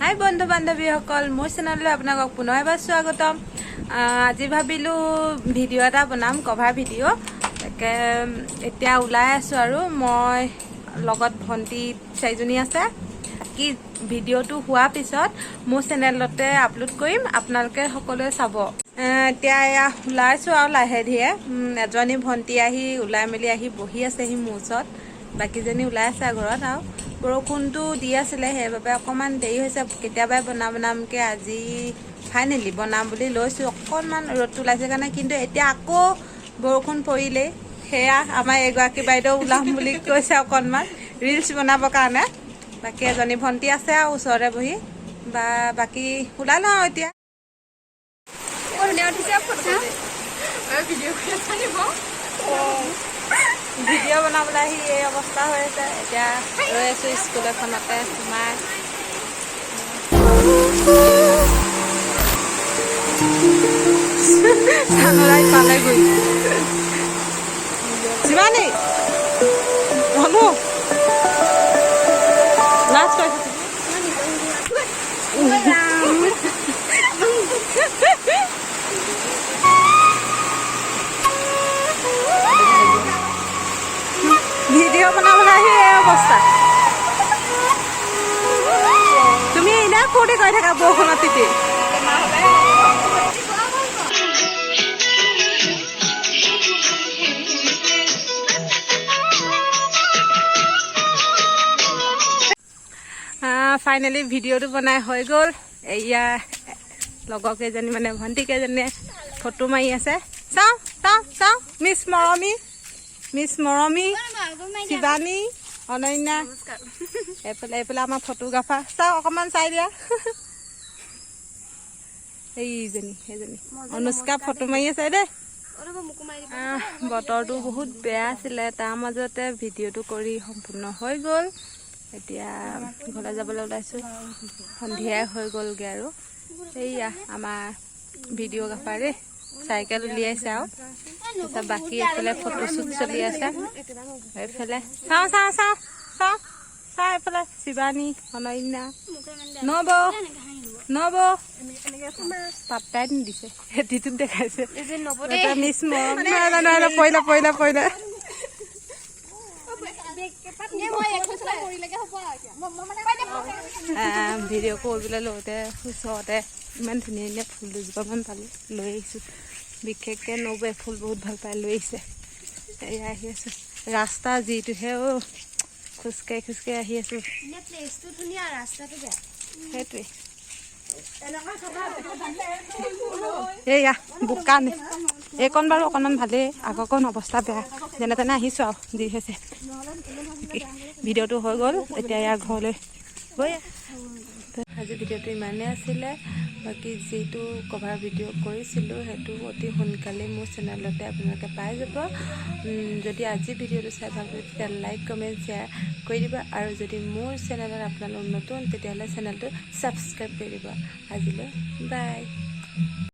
হাই বন্ধু বান্ধৱীসকল, মোৰ চেনেললৈ আপোনালোকক পুনৰ এবাৰ স্বাগতম। আজি ভাবিলোঁ ভিডিঅ' এটা বনাম, কভাৰ ভিডিঅ'। তাকে এতিয়া ওলাই আছোঁ আৰু মই লগত ভণ্টি চাৰিজনী আছে। কি ভিডিঅ'টো হোৱাৰ পিছত মোৰ চেনেলতে আপলোড কৰিম, আপোনালোকে সকলোৱে চাব। এতিয়া এয়া ওলাইছোঁ আৰু লাহে ধীৰে। এজনী ভণ্টি আহি ওলাই মেলি আহি বহি আছেহি মোৰ ওচৰত, বাকীজনী ওলাই আছে ঘৰত। আৰু বৰষুণটো দি আছিলে, সেইবাবে অকণমান দেৰি হৈছে। কেতিয়াবাই বনাম বনামকৈ আজি ফাইনেলি বনাম বুলি লৈছোঁ। অকণমান ৰ'দটো ওলাইছে কাৰণে, কিন্তু এতিয়া আকৌ বৰষুণ পৰিলেই। সেয়া আমাৰ এগৰাকী বাইদেউ ওলাম বুলি কৈছে অকণমান ৰিলচ বনাবৰ কাৰণে। বাকী এজনী ভণ্টি আছে আৰু ওচৰতে বহি বা বাকী ওলাই লওঁ আৰু এতিয়া। ধুনীয়া উঠিছে ফটো। ভিডিঅ' বনাবলৈ আহি এই অৱস্থা হৈ আছে। এতিয়া ৰৈ আছো স্কুল এখনতে সোমাই। চানৰাই পালেগৈ। শিৱানী, ধনু নাচ কৰিছে। ভিডিঅ' বনাবলৈ আহি এই অৱস্থা। তুমি এনেই ফূৰ্তি কৰি থাকা বৰষুণত তিতি। ফাইনেলি ভিডিঅ'টো বনাই হৈ গ'ল। এয়া লগৰ কেইজনী, মানে ভণ্টি কেইজনীয়ে ফটো মাৰি আছে। চাওঁ চাওঁ চাওঁ, মিছ মৰমী, মিছ মৰমী, শিৱানী, অনন্যা। এইফালে এইফালে আমাৰ ফটোগ্ৰাফাৰ। চাওঁ, অকণমান চাই দিয়া। এইজনী, সেইজনী অনুষ্কা ফটো মাৰি আছে দেই। বতৰটো বহুত বেয়া আছিলে, তাৰ মাজতে ভিডিঅ'টো কৰি সম্পূৰ্ণ হৈ গ'ল। এতিয়া ঘৰলৈ যাবলৈ ওলাইছোঁ, সন্ধিয়াই হৈ গ'লগৈ। আৰু এইয়া আমাৰ ভিডিঅ'গ্ৰাফাৰ দেই, চাইকেল উলিয়াইছে। আৰু তাৰপিছত বাকী এইফালে ফটোশ্বুট চলি আছে। এইফালে চাওঁ চাওঁ চাওঁ চাওঁ চাওঁ, এইফালে শিৱানী, অনন্যা, নব নব পাত্তাই নিদিছে, হেতিটোত দেখাইছে। মিছ মৰম, নাই নাই নাই, পৰিলে পৰিলে পৰিলে। ভিডিঅ' কৰিবলৈ লওঁতে ওচৰতে ইমান ধুনীয়া ধুনীয়া ফুল দুজোপামান পালোঁ, লৈ আহিছোঁ। বিশেষকৈ নবৌৱে ফুল বহুত ভাল পায়, লৈ আহিছে। এয়া আহি আছোঁ, ৰাস্তা যিটোহে অ', খোজকাঢ়ি খোজকাঢ়ি আহি আছোঁ। সেইটোৱে এইয়া বোকা নে এইকণ বাৰু অকণমান ভালেই, আগৰকণ অৱস্থা বেয়া। যেনে তেনে আহিছোঁ আৰু যি হৈছে। ভিডিঅ'টো হৈ গ'ল, এতিয়া ইয়াৰ ঘৰলৈ গৈ। আজি ভিডিঅ'টো ইমানেই আছিলে। বাকী যিটো কভাৰ ভিডিঅ' কৰিছিলোঁ, সেইটো অতি সোনকালেই মোৰ চেনেলতে আপোনালোকে পাই যাব। যদি আজি ভিডিঅ'টো চাই ভাল পায়, তেতিয়া লাইক, কমেণ্ট, শ্বেয়াৰ কৰি দিব। আৰু যদি মোৰ চেনেলত আপোনালোক নতুন, তেতিয়াহ'লে চেনেলটো ছাবস্ক্ৰাইব কৰি দিব। আজিলৈ বাই।